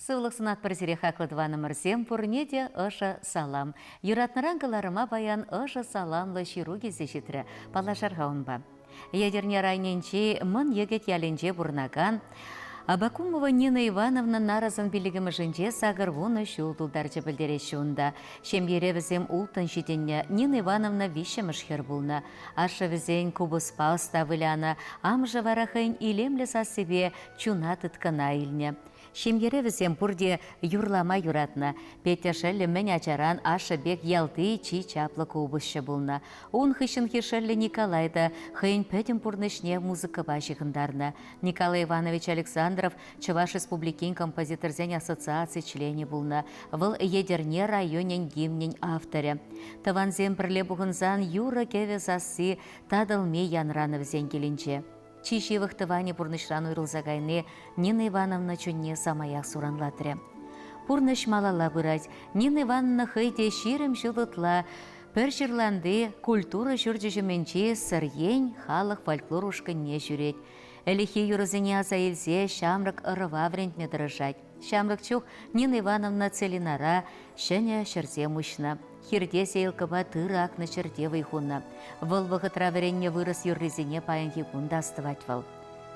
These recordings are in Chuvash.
Сывлӑх сунатпӑр сире хаклӑ тӑванӑмӑрсем, пурне те ӑшӑ салам. Юратнӑран кӑларӑма паян ӑшӑ саламлӑ ҫыру килсе ҫитрӗ. Паллашар-ха унпа. Етӗрне районӗнчи Мӑн Йӗкӗт ялӗнче пурӑнакан Абакумова Нина Ивановна нарӑсӑн пиллӗкмӗшӗнче 80 ҫул тултарчӗ пӗлтереҫҫӗ унта. Ҫемьере вӗсем улттӑн ҫитӗннӗ, Нина Ивановна виҫҫӗмӗш хӗр пулнӑ. Ашшӗ вӗсен купӑспа ӑста вылянӑ, амӑшӗ вара хӑйӗн илемлӗ сассипе чуна тыткӑна илнӗ. Ҫемьере вӗсем пурте юрлама юратнӑ. Петя шӑллӗ мӗн ачаран ашшӗ пек ялти чи чаплӑ купӑсҫӑ пулнӑ. Ун хыҫҫӑнхи шӑллӗ Николай та хӑйӗн пӗтӗм пурнӑҫне музыкӑпа ҫыхӑнтарнӑ. Николай Иванович Александров Чӑваш Республикин композиторсен ассоциаци членӗ пулнӑ. Вӑл Етӗрне районӗн гимнӗн авторӗ. Тӑвансем пӗрле пухӑнсан юрӑ-кӗвӗ сасси татӑлми янранӑ вӗсен килӗнче. Чи ҫывӑх тӑванӗ пурнӑҫран уйрӑлса кайни Нина Ивановна чунне самаях суранлатрӗ. Пурнӑҫ малалла пырать. Нина Ивановна хӑй те 20 ҫул ытла пӗр ҫырланти культура ҫурчӗ ҫумӗнчи Сӑрьен халӑх фольклор ушкӑнне ҫӳрет. Ӗлӗкхи юрӑсене аса илсе ҫамрӑк ӑрӑва вӗрентме тӑрӑшать. Ҫамрӑк чух Нина Ивановна Целинара ҫӗнӗ ҫӗрсем уҫнӑ. Хирте сеялкӑпа тырӑ акнӑ ҫӗрте вӑй хунӑ. Вӑл вӑхӑтра вӗреннӗ вырӑс юррисене паянхи кун та астӑвать вӑл.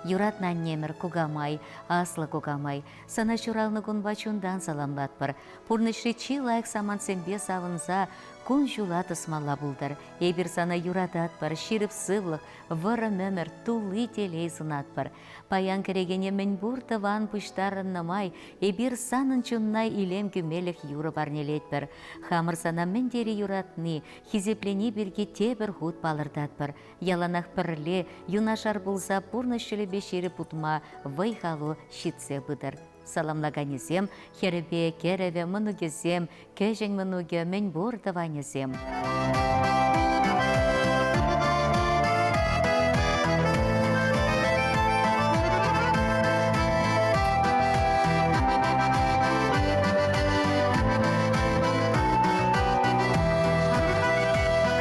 Юратнӑ аннемӗр, кукамай, аслӑ кукамай, сана ҫуралнӑ кунпа чунтан саламлатпӑр. Пурнӑҫри чи лайӑх самантсемпе савӑнса кун-ҫула тӑсмалла пултӑр. Эпир сана юрататпӑр, ҫирӗп сывлӑх, вӑрӑм ӗмӗр, тулли телей сунатпӑр. Паян кӗрекене мӗнпур тӑван пуҫтарӑннӑ май эпир санӑн чунна илем кӳмелӗх юрӑ парнелетпӗр. Хамӑр сана мӗн тери юратни, хисеплени пирки тепӗр хут палӑртатпӑр. Яланах пӗрле, юнашар пулса пурнӑҫ ҫулӗпе ҫирӗп утма вӑй-халу ҫитсе пытӑр. Саламлаканӗсем хӗрӗпе кӗрӗвӗ, мӑнукӗсем, кӗҫӗн мӑнукӗ, мӗнпур тӑванӗсем.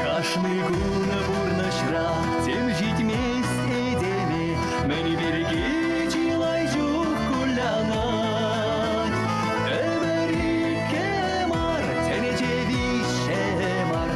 Кашни кун пурнӑҫра тем ҫитмест этеме, мӗн пирки чылай чух кулянать. Ӗмӗр иккӗ мар, тӗнче виҫҫӗ мар,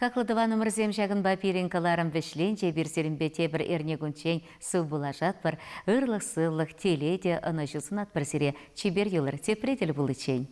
Хаклӑ тӑванӑмӑрсем, ҫакӑнпа пирӗн кӑларӑм вӗҫленчӗ. Эпир сирӗнпе тепӗр эрнекунччен сывпуллашатпӑр. Ырлӑх-сывлӑх, телей те ӑнӑҫу сунатпӑр сире. Чипер юлӑр, тепре тӗл пуличчен.